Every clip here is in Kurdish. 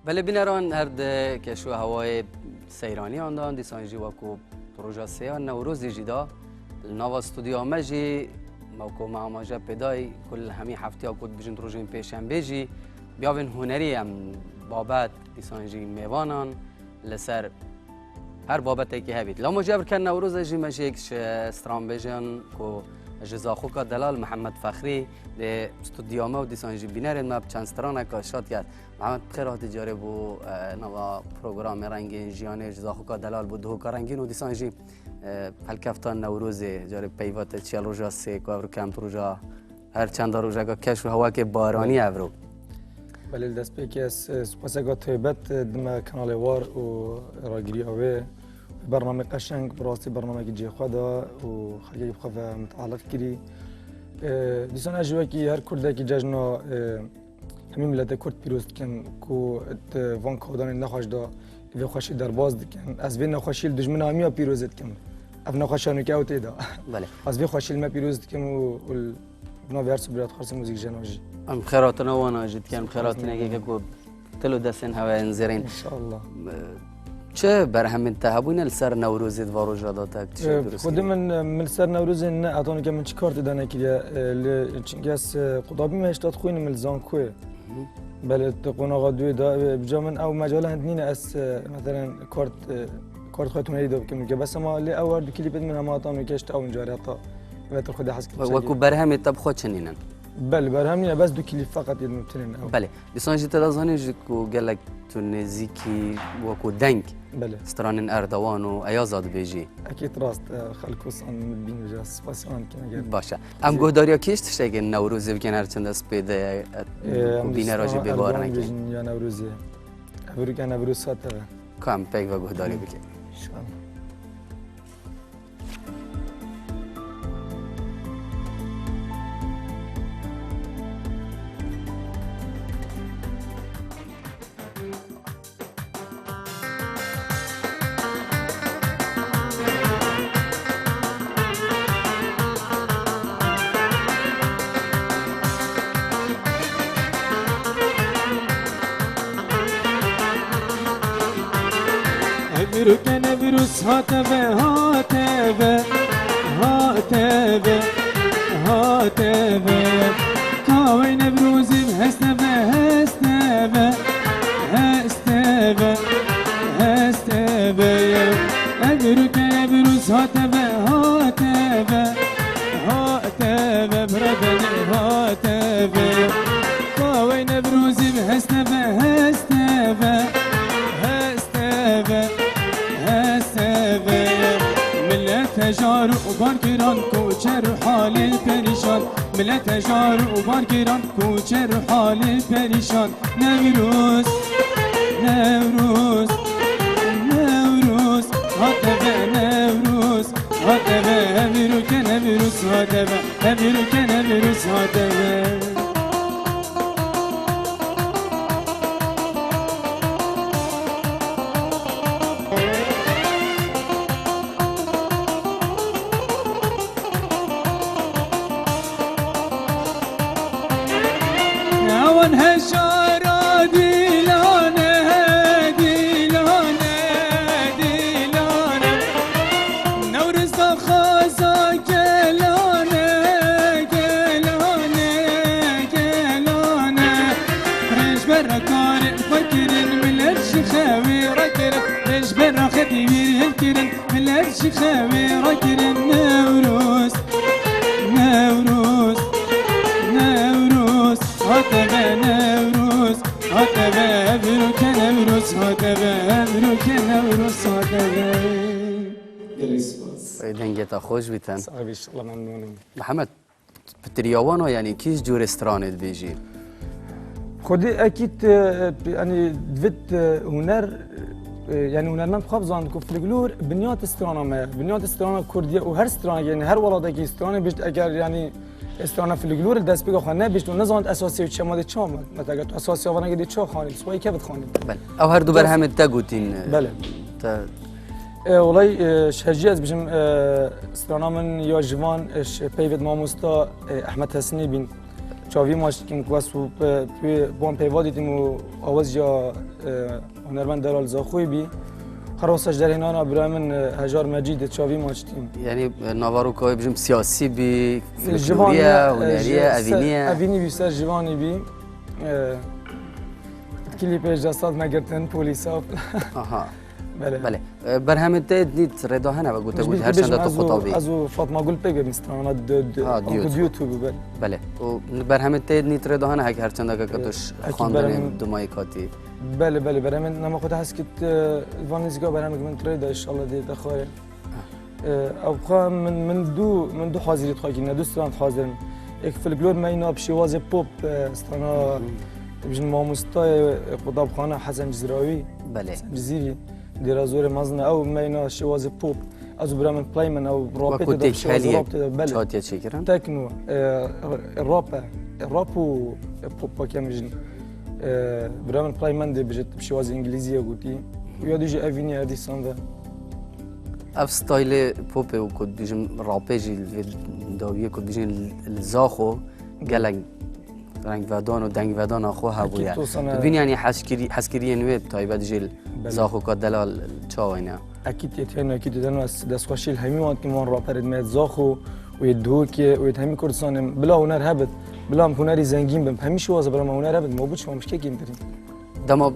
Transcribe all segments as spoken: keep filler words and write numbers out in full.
Belê bîneran her di keş û hewayê seyraniyan de, dîsan jî wekû roja sêya Newrozê jî de li nava stûdyoya me jî, wekû me amaje pê dayî ku li hemî heftiya ku dibêjin rojên pêşembê jî bi yavên hunerî em babet dîsan jî mêvanan li ser her babetekî hebît. Lama jî ev rike Newrozê jî me jî yek ji stranbêjan ku ji Zaxoka Delal Mihemed Fexrî dê stûdyoya me û dîsan jî bînerên me bi çend straneka şad ket. Mihemed, bi xêr hatî carê bo, e, nava programê Rengên Jiyanê ji Zaxoka Delal bo dihoka rengîn û dîsan jî, e, helkefta Newrozê carê peyva te çiya roja sê ku ev rike em roja her çenda rojeka keş û hewakê baranî evro. Belê, li destpêkê ez, e, spaseka taybet, e, dime kanalê War û ragiriya wê. Bernamê qeşeng, bi rastî bernamekî cihê xwe da û xelkekî bi xwe ve mitealiq kirî. E, dîsan ez jî wekî her kurdekî cejna, e, hemî miletê kurd pîroz dikim ku di van kawdanên nexweş de vê xweşî derbas dikin. Ez vê nexweşî li dijmina hemiya pîrozê dikim. Ev nexweşa nûke ew tê de. Belê. Ez vê xweşî li me pîroz dikim û, û li navê her sibira dixwazim muzîk jena jî. Em xêratina wana jî dikin, em xêratineke ku til û destên hewe yên zêrîn. Înşallah. Çi berhemên te hebûne li ser Newrozê di va roja de te tiştê Ee, durust Xwedê kirî? Min, min li ser Newrozê ne, heta nûke min çi kartê de nekiriye. Ee, li, çunke ez, e, qudabî me hêşta dixwînim li zankoyê. Belê, tu qonaxa duê da, e, bi ca min ew mecale hind nîne ez, e, meselen kart, e, kart xwe tuneyî de bikim. Nûke bes ema lê ew her du klîpên min hema heta nûke işte ew carê heta ve tu xwedê hez kir We-, çekê. Wekû berhemê te bi xwe çi nînin? Belê, berhem nîne, bes du klîp feqet yên min tunên ew. Belê. Dîsan jî te da zanîn jî ku gelek tu nêzîkî wekû deng Belê. stranên Erdewan û Eyaza dibêjî. Ekîd rast, e, xelk wisa min bîn vêca, spasiya wan dikim eger. Baş e. Em Zî- guhdariya kî ji tiştekên Newrozê bikin her çend ez pê de, e, Ee, ku em bînera jî dîsa bêbawer Erdewan neke. Bêjin ya Newrozê. Evrûke Newroz hate ve. Ka em peyva guhdarî bikin. Şan. Evrûke Newroz hate ve, hate ve, hate ve, hate ve. Kawey Newrozê heste ve, heste ve, heste ve, heste ve. Evrûke Newroz hate ve, hate ve, hate ve, bira benî hate ve. Kawey Newrozê heste ve, heste ve, heste ve, heste ve. Milet hejar û bargiran, koçer û halê perîşan. Milet hejar û bargiran, koçer û halê perîşan. Newroz, Newroz, Newroz, hate ve Newroz, hate ve, evrûke Newroz hate ve, evrûke Newroz hate ve. Ewan hejara dîlane, dîlane, dîlane. Newroz daxwaza gelane, gelane, gelane. Rêjber karê xwe kirin, milet ji xewê rakirin. Rêjber xedî wî hêl kirin, milet ji xewê rakirin. Newroz, Newroz, Newroz, hate ve Newroz, hate ve evrûke Newroz, hate ve evrûke Newroz, hate ve. Gelek spas. Ey, dengê te xweş bîtin. Sax bî, inşallah memnûn im. Mihemed, pitiriya wana, yanî kî ji cûrê stranê dibêjî? Xwedî ekîd, e, e, yanî divit, e, huner, e, yanî hunermend xwe bizanit ku folklor binyatê strana me ye. Binyatê strana kurdî ye û her stranekî, yanî her welatekî stranê bêjt eger yanî strana folklor li destpêka xwe nebêjt û nezanit esasê wî çi ye, ma dê çawa me? Mesela eger tu esasê wana dê çawa xanî, li swayî kevit xanî. Belê. Ew her du Kes- berhemê te gotin, e, Belê. te E, olay, e, ji hejî ez bijim, e, strana min ya jivan, e, ji peyvêt mamosta, e, Ehmed Hesinê bîn. Çavî maç dikim ku ez û pe-, pê-, wan peyva dîtim û awaz ya, e, hunermend Delal Zaxoyî bî. Her wisa ji derhênana bira min, e, Hejar Mecîd di çavî maç dikim. Yanî, e, naveroka wê bijim siyasî bî, folklorî ye, e, hunerî ye, evînî ye? Evînî bî, ser jivanî bî. E, klîpê ji dest hat me girtin polîsa. Aha. Belê. Belê. E, berhemên te nît rêda hene ve gote got her çenda tu qutabî. Ez û Fatma Gul pê bê strana di, di, Ha, anku duet. Duet bû, belê. Belê. Û berhemên te nît rêda hene hek her çenda ke tu xwendinê dumayê katî. Belê, belê, berhemên nama xwe de hes kit, e, van nêzîka berhemek min rêda inşallah dê te xayê. E, ew xwe min, min du, min du hazirî xwe kî, ne du stran hazir in. Ek folklor me îna bi şêwazê pop, e, strana, bijin mamostayê, e, qutabxana Hesen Cizrawî. Belê. Hesen Cizîrî. Dêra zorê mezin e, ew meyna şêwazê pop. Ez û bira min play min, ew rapê Wekû tê de, şêwazê têkheliyek rap tê de, belê. Çatiye çêkirin? Tekno, e, rap e. Rap û, e, pop weke min jin. E, bira min play min dê bijit, bi şêwazê îngilîzî ye gotî. Û ya dî jî evînî ye dîsan ve. Ev staylê popê û ku dibêjin rapê jî li vê dawiyê ku dibêjin li Zaxo gelek rengvedan û dengvedana xwe hebûye. Ekîd tu sana Tu bînî yanî hezkirî-, hezkiriyên wê bi taybet jî li Belê. Zaxoka delal çawa ne? Ekîd yê têno, ekîd yê têno, ez destxweşî li hemî wan dikim, wan raperê me yê Zaxo û yê Duhokê û yê hemî Kurdistanê. Bila huner hebit, bila em hunerî zengîn bin, hemî şiwaze bila me huner hebit, ma bu çi, ma mişkekî birî. Dema, m,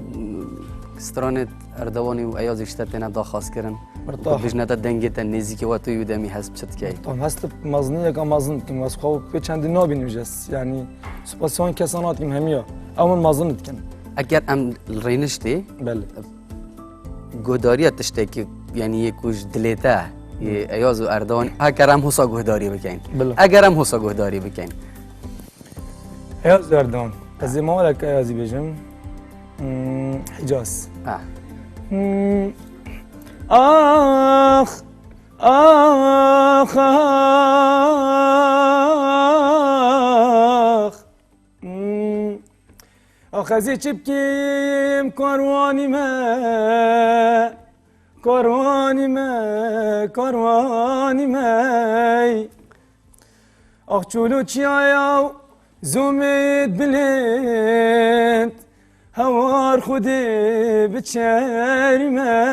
stranê Erdewanî û Eyazî ji te têne daxwazkirin, Mirtah. Ku bijne te dengê te nêzîkê we tu yû demî hest bi çi dikey? Tam hest bi meziniyeka mezin dikim, ez xwe pê çendî nabînim jî ez. Yanî, spasiya wan kesan dikim hemiya. Ew min mezin dikin. Eger em li rêniştê Belê. guhdariya tiştekî, yanî yê ku ji dilê te, yê Eyaz û Erdewanî, eger em hosa guhdarî bikeyn. Bila. Eger em hosa guhdarî bikeyn. Eyaz Erdoğan. Ez ê mawalek Eyazî bêjim. Hmm, Hicaz. Ha. Hmm. Ax, ax, ax. Hmm. Ax, ez ê çi bikêm, karwanî me, karwanî me, karwanî me. Ax çûlû çiyayaw zûmêd bilind, hewar Xwedê biçermey.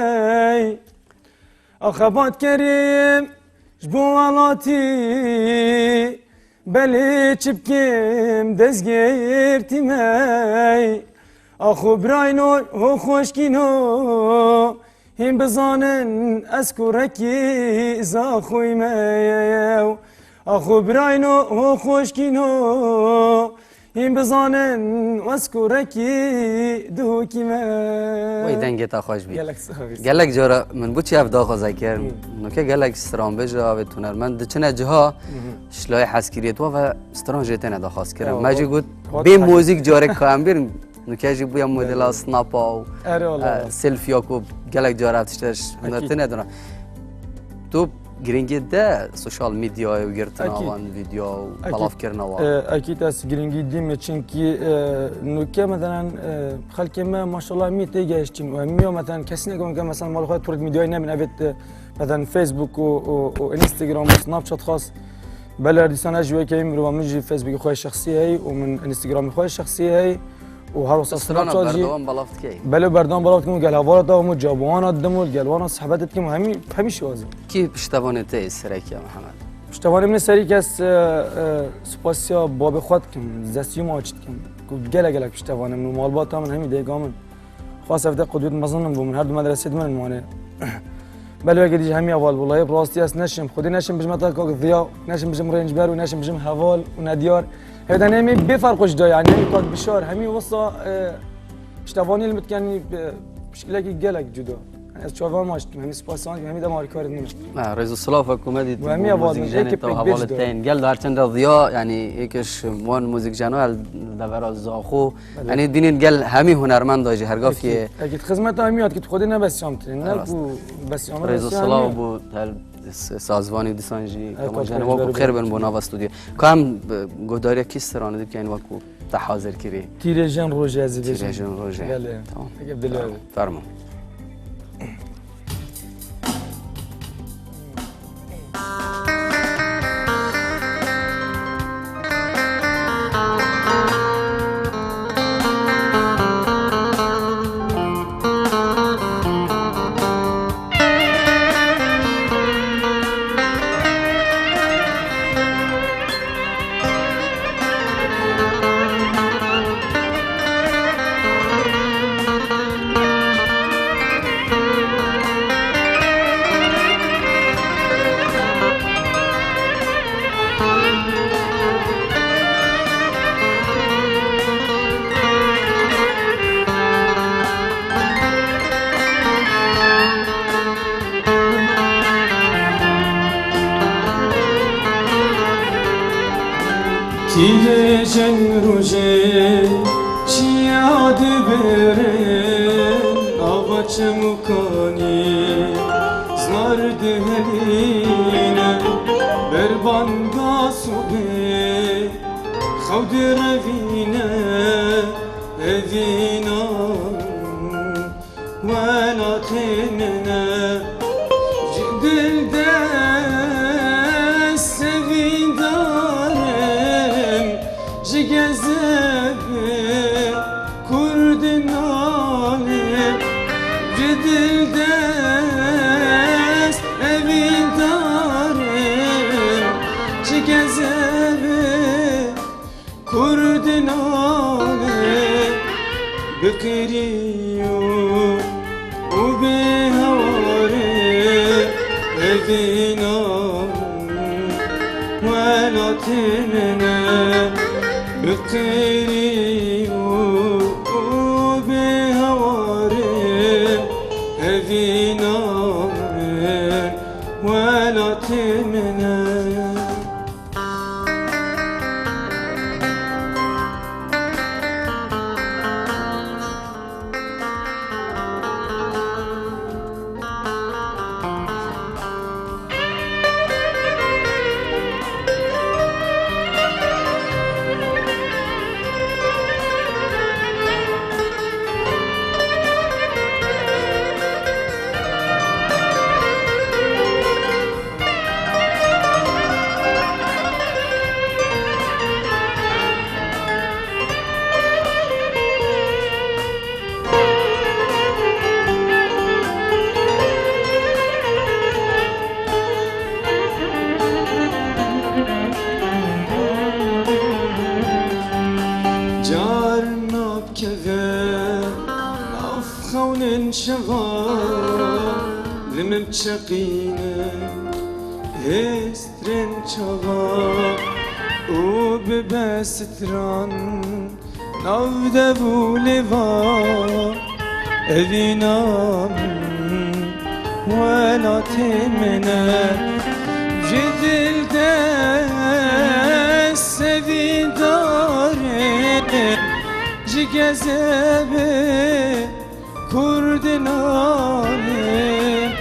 Ax xebat kerîm ji bo welatî, belê çi bikim destgêrtî mey. Ax û birayno ho xweşkîno, Hîn bizanin ez kurekî Zaxoyî me yew. Ax û birayno ho xweşkîno. Hîn bizanin ez kurekî Duhokî me. Wey dengê te xweş bî. Gelek sax bî. Gelek cara min bû çi ev daxwaza kir. Hı. Nuke gelek stranbêj a vê hunermend diçine ciha, Hı hı. şilayê hezkiriyê tu ve stran jê têne daxwaz kirin. Ya, Me jî got, bê muzîk carek ka em bêrin. Nuke jî bûye modela Belê. Snapa û, Erê, wala. e, selfie-ya ku gelek cara ev tişte ji huner Ekîd. tune dina. Tu girîngî de sosyal medyayê û girtina Ekîd. wan vîdeo û Ekîd. belavkirina wan. E, ekîd ez girîngî dîme çinkî, e, nuke, meselen, e, xelkê me maşallah hemî tê gehiştin û hemî ya, meselen, kesî negon ke, meselen, mal xwe Türk medyayê nebin, evet, e, meselen, Facebook û, û, û Instagram û Snapchat xas. Belê, her dîsan ez jî wekî mirova, min jî Facebookê xwe şexsî heyî û min Instagramê xwe şexsî heyî û her wisa Strana Snapchat jî. Berdewam belav dikey. Belê, berdewam belav dikim û gel hevala te û min cabuwana didim û gel wana sohbet dikim û hemî, hemî şiwazim. Kî piştevanê te yê serek e, Mihemed? Piştevanê min serî kes, e, e, spasiya babê xwe dikim, destî maç dikim. Ku gelek gelek piştevanê min û malbata min hemî dêka min. Xas ev de qudwet mezin in bo min, her du medresê di min in wane. Belê weke dî jî hemî heval bû. Layê bi rastî ez neşim, Xwedê neşim bijim heta kak Ziya, neşim bijim Rêncber û neşim bijim heval û nediyar. Hêdî em ê bê ferq ji da, yanî hemî kak Bişar, hemî wisa, e, piştevanî li min dikin, e, pişkilekî gelek cuda. Yanî ez çavan maç dikim, hemî spas wan dikim, hemî dema alîkarê min in. Ha, rêz û silav ve ku me dît Û hemî heval muzîk min, jenê êkê te û pêk hevalê bêj de. te yên. Gel di her çend de Ziya, yanî êkê ji wan muzîk jeno el devera Zaxo. Belê. Yanî dînên gel hemî hunermenda jî hergafiyê. Ekîd, ekîd. Xizmeta hemî ya dikî, tu Xwedê nebesiyam tu. Ne Rast. Ku besiyam, Rêz û besiyam silav ya. Bo her s-, sazvanî disan jî Her kama kat jeno pêşber wekû xêr bin bo bêjin. nava stûdyo. Ka em, e, guhdariya kî stranê dibikeyn wekû te hazir kirî? Tîrêjên rojê ez ê bêjim. Tîrêjên rojê. Belê. Tamam. Eke Abdullah Tamam. abi. Fermo. Rojê çiya dibirin, ava çemukanî zar dihelîne, berbanga sobê xew direvîne, evîna welatê min e. Ji dil dest sevîndarim, ji gezebê Kurd nalim. Ji dil dest evîndarim, ji gezebê Kurd nale bi qirî û bi hewarê, evîna welatê min e. Bi qirî û, û bi hewarê, evîna min welatê min e. Car nabkeve nav xewnin şeva, li min çeqîne hêstrên çava û bibe stran nav dev û lêva. Evîna min welatê min e, ji dil dest sevîndarim, ji gezebê Kurd nalim,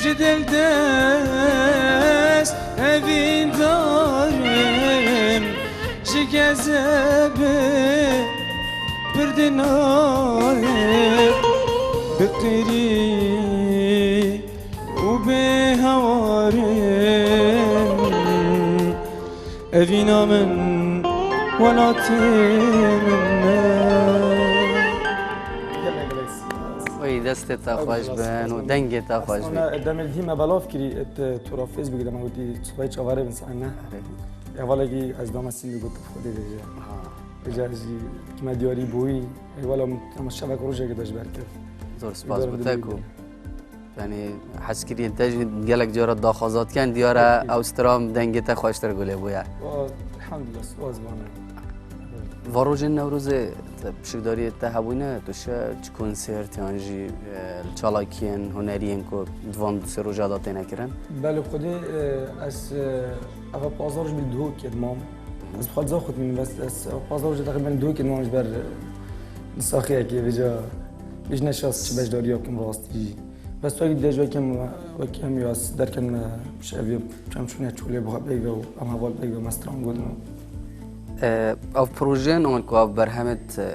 ji dil dest evîndarim, ji gezebê Kurd nalim, bi qirî û bi hewarê. Evîna min welatê min e. Gelek, gelek spas. Oy, destê te xweş bin û dengê te xweş bin. Aslında demê dî me belav kirî, e, te, tu ra Facebook de me gotî, çavayê çavarê bin sahne. Erê. Hevalekî ez dama sîndî gotim Xwedê vêje. Ha. Vêje ez jî kime diyarî bûyî. Ê, wela min, ama şevek rojekê de ji ber kir. Zor spas bo te ku. Yanî hezkiriyên te jî gelek cara daxwaza dikin, diyar e ew stran dengê te xweştir gulê bûye. Elhamdulillah, spas bane. Va rojên Newrozê te pişikdariyê te hebûne, tu şe çi konsert yan jî, e, çalakiyên huneriyên ku di van du sê roja de têne kirin? Belê Xwedê, e, ez, e, eva pazdeh roj bi Duhokê dimam. Ez bi xwe diza xwe dimînim, bes ez eva pazdeh roj teqrîben Duhokê dimam ji ber, e, saxiyekê vêca bêjine şas çi beşdariya bikim rastî. Bes wekî dê ji wekî em, wekî em ya derken me şev ya çem şûne çolê bi xwe peyve û em heval peyve me stran gotin. E, ev projeyên an ku ev berhemê te,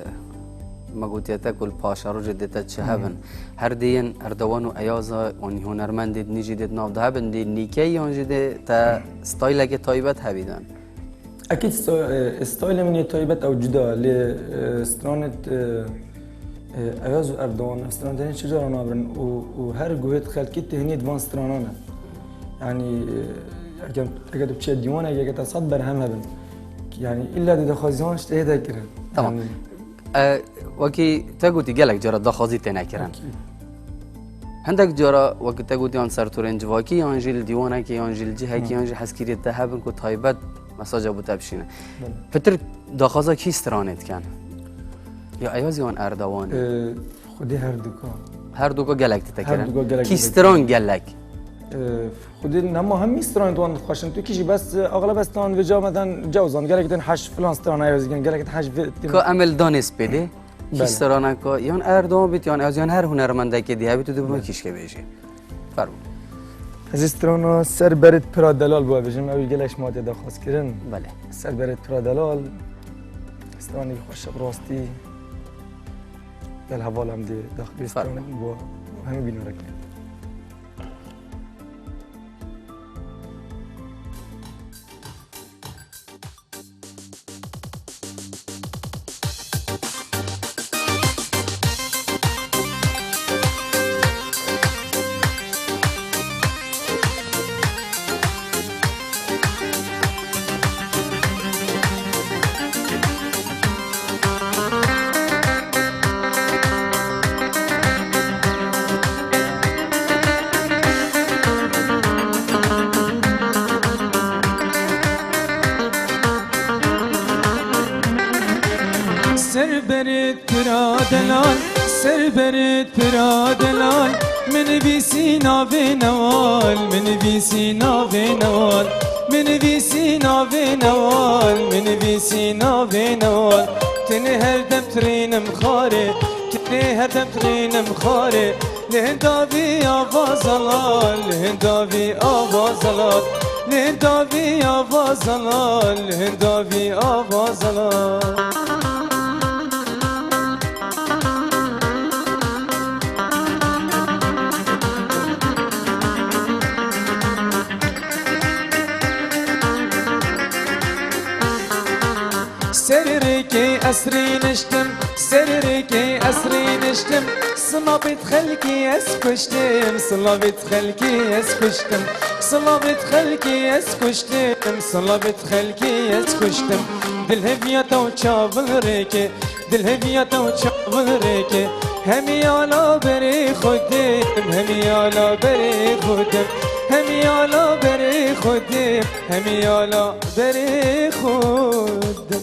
me gotiye te ku li paşerojê dê te çi hebin. Her dê yên Erdewan û Eyaza, an hunermendê dinî jî dê di nav de hebin, dê nîkey yan jî dê te staylekê taybet hebî dan? Ekîd sta-, e, staylê min yê taybet ew cuda, lê, e, stranê, e, e, Eyaz û Erdogan, ev stran tenê çi cara nabirin û, û her guhê xelkî têhnî di van stranan e. Yanî, e, eger, eger tu biçe dîwanekê, eger te sed berhem hebin, yanî îlla dê daxwaziyan ji tê de kirin. Tamam. Yanî, E, wekî te gotî gelek cara daxwazî têne kirin. Wekî. Hindek cara wekî te gotî yan ser torên civakî yan jî li dîwanekê yan jî li cihekî Hı. yan jî hezkiriyê te hebin ku taybet mesaja bo te bişîne. Belê. Pitir daxwaza kî stranê dikin? Ya Eyaz yan Erdewan? E, xwedî her duka. Her duka gelek tê te kirin? Her duka gelek tê te kirin. Kî stran gelek? Xwedê nema hemî stranên wan xweş in. Tu kî jî bes, e, axlebe stran vêca me tên cewzan. Gelek tên heş filan strana ez dikin. Gelek tên heş vê-, Ka em li danê spêdê, kî Belê. straneka yan Erdogan bît, yan ez, yan her hunermendekê dî hebî, tu dibû Belê. kîşke bêjî. Fermo. Ez ê strana Ser berê pira delal bû bêjim. Ew gelek ji ma tê daxwaz kirin. Belê. Ser berê pira delal. Stranê xweş e bi rastî. Gel heval em dê daxwaz Fermo. kirin. Bu hemî bînerek. Ser berê pira delal, ser berê pira delal. Min vîsî navê newal, min vîsî navê newal, min vîsî navê newal, min vîsî navê newal. Tenê her dem trînim xarê, tenê her dem trînim xarê. Li hinda vî ava zelal, li hinda vî ava zelal, li hinda vî ava zelal, li hinda vî ava zelal. Serê rêkê esrî niştim, serê rêkê esrî niştim. Silavêt xelkî ez kuştim, silavêt xelkî ez kuştim. Silavêt xelkî ez kuştim, silavêt xelkî ez kuştim. Dil heviya te û çavil rêkê, dil heviya te û çavil rêkê. Hemî ala berê xwe dim, hemî ala berê xwe dim. Hemî ala berê xwe dim, hemî ala berê xwe dim.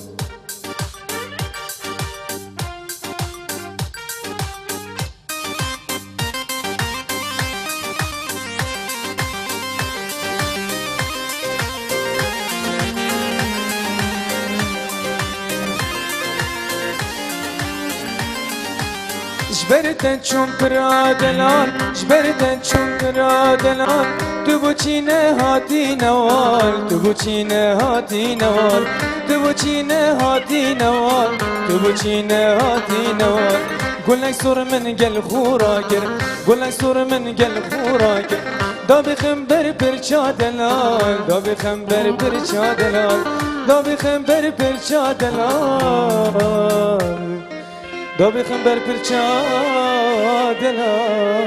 Ji ber te çûm pira delal, ji ber te çûm pira delal. Tu boçî nehatî newal, tu boçî nehatî newal, tu boçî nehatî newal, tu boçî nehatî newal. Gulek sor min gel xûra kir, gulek sor min gel xûra kir. Da bixim ber pirça delal, da bixim ber pirça delal, da bixim ber pirça delal. Da bixim ber pirça delal.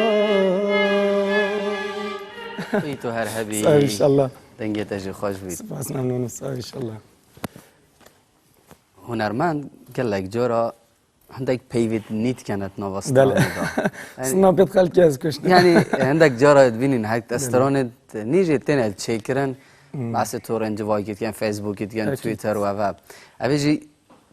Î tu her hebî. Sağ ol inşallah. Dengê te jî xweş bît. Spas memnûn, sağ ol inşallah. Hunermend gelek cara hindek peyvêt nît kene di nava Belê. stranê de. Yani, Sinapêt xelkê ez kuştim. yani hindek cara dibînin hek Belê. stranê nîjê têne çêkirin. Hmm. Behsê torên civakî dikin, Facebookî dikin, Ekîd. Twitter û eve. Ev jî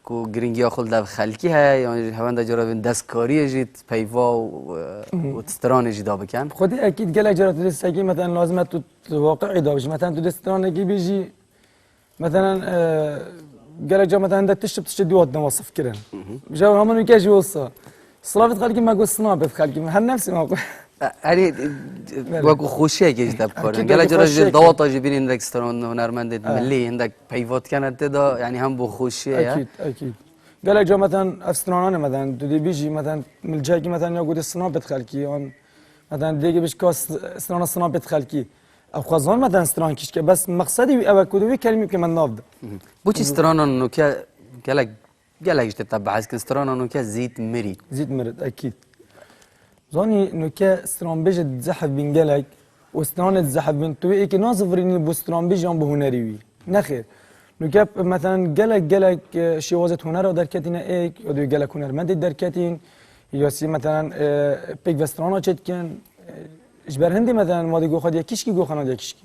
ku giringiya xwe li dev xelkî heye, yan jî hewenda cara bin destkariyê jî peyva û, e, Mhm. û stranê jî da bikin. Xwedî ekîd gelek cara tu dê sekî, meten lazim e tu, tu waqi'î da bijî. Meten tu dê stranekî bijî, Meselen, e, gelek ca, meselen, hinde tişt bi tiştê dî hatine wasif kirin. Hı hı. Ji heman weke jî wisa. Silavêt xelkî me got, sinapêt xelkî me. Her nefsê me got. E, herî, e, Belê. wekû xweşiyekê jî te bikarin. Ekîd, Gelek wekû cara jî xweşiyekê. dawata jî bînî hindek stran hunermendê Evet. milî, hindek peyvat kene tê de, yani hem bo xweşiye ye. Ekîd, ekîd. Gelek ca, meselen, ev strananê, meselen, tu dê bîjî, meselen, milcekî, meselen, ya gotê sinapêt xelkî, yan, meselen, dêgê bêj ka s-, strana sinapêt xelkî. Ew xwezan me den stran kişke, bes mexsedî wî ew e ku di wê kelmî bike me nav de. Hı hı. Boçî Hı. stranan nuke gelek, gelek ji te te behs kin, stranan nuke zît mirî. Zît mirit, ekîd. Zanî nuke stranbêjê zehf bîn gelek û stranê zehf bîn tu wê êkê nazivirînî bo stranbêj yan bo hunerî wî. Nexêr. Nuke, meselen, gelek, gelek, e, şêwazêt hunera derketîne êk, ya dê gelek hunermendê derketîn, ya sî, meselen, e, pêk ve strana çêdikin, e, ji ber hindê, meselen, ma dê goxa diye kişkî, goxa nadiye kişkî.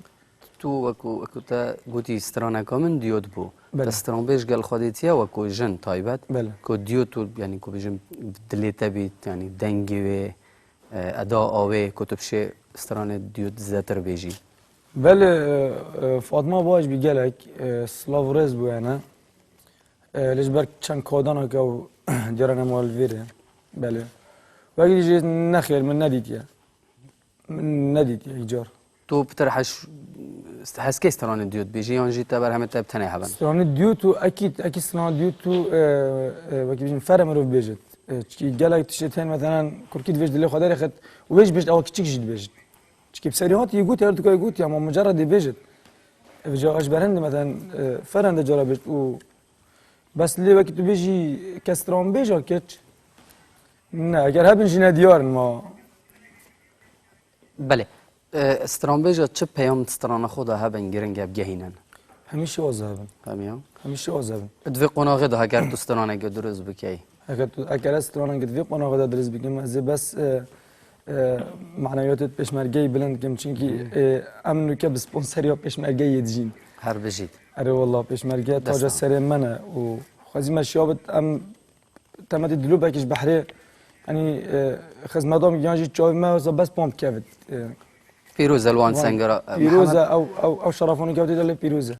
Tu wekû, wekû te gotî straneka min diyot bû. Belê. Te stranbêj gel xwedê tiye wekû jin taybet. Belê. Ku diyot û, yani, ku bijim dilê te bît, yani, dengê wê, e, eda awê, ku tu bişê stranê diyot zêdetir bêjî? Belê, e, e, Fatma baş bî gelek, e, silav û rêz bû hene. E, lê ji ber çend kodana ke ew diyarane mal vêre. Belê. Wekî jî nexêr min nedîtiye. Min nedîtiye îcar. Tu pitir heş-, heskê stranê diyot bêjî yan jî te berhemê te bi tenê hebin? Stranê diyot û ekî, ekî strana diyot û, e, e, wekî bijin fere mirov bêjit. E, çikî gelek tiştê tên, meselen, kurkî dibêjit dilê xwe derêxit û wê jî bêjit, ew kiçik jî dibêjit. Çikî bi serî hatî yê gotî, her du ka yê gotî, ama mucerredê bêjit. E, vêca ez ji ber hindê, meselen, e, ferende cara bêjit û bes lê wekî tu bêjî kes stranbêja keç. Ne, eger hebin jî ne diyar in ma. Belê. E, stranbêja çi peyam di strana xwe de hebin giring e bigehînin? Hemî şêwaza hebin. Hemiya? Hemî şêwaza hebin. Di vê qonaxê de heger tu straneke dirust bikey? Heger tu, heger ez straneke di vê qonaxê de dirust bikim, ez ê bes, e, e, manewiyatê pêşmergeyê bilind dikim. Çimkî, e, em nûke bi sponseriya pêşmergeyê dijîn. Her bijît. Erê wallah, pêşmerge taca serê me ne û xwezî me şiya bit em temetî dilûbekî ji behrê, yanî, e, xizmetan yan jî çavê me wisa bes pan bikevit. E, Pîroz e li wan sengera, e, pîroz e, Mihemed. Ew, ew, ew şerefan û kevtî de lê pîroz e.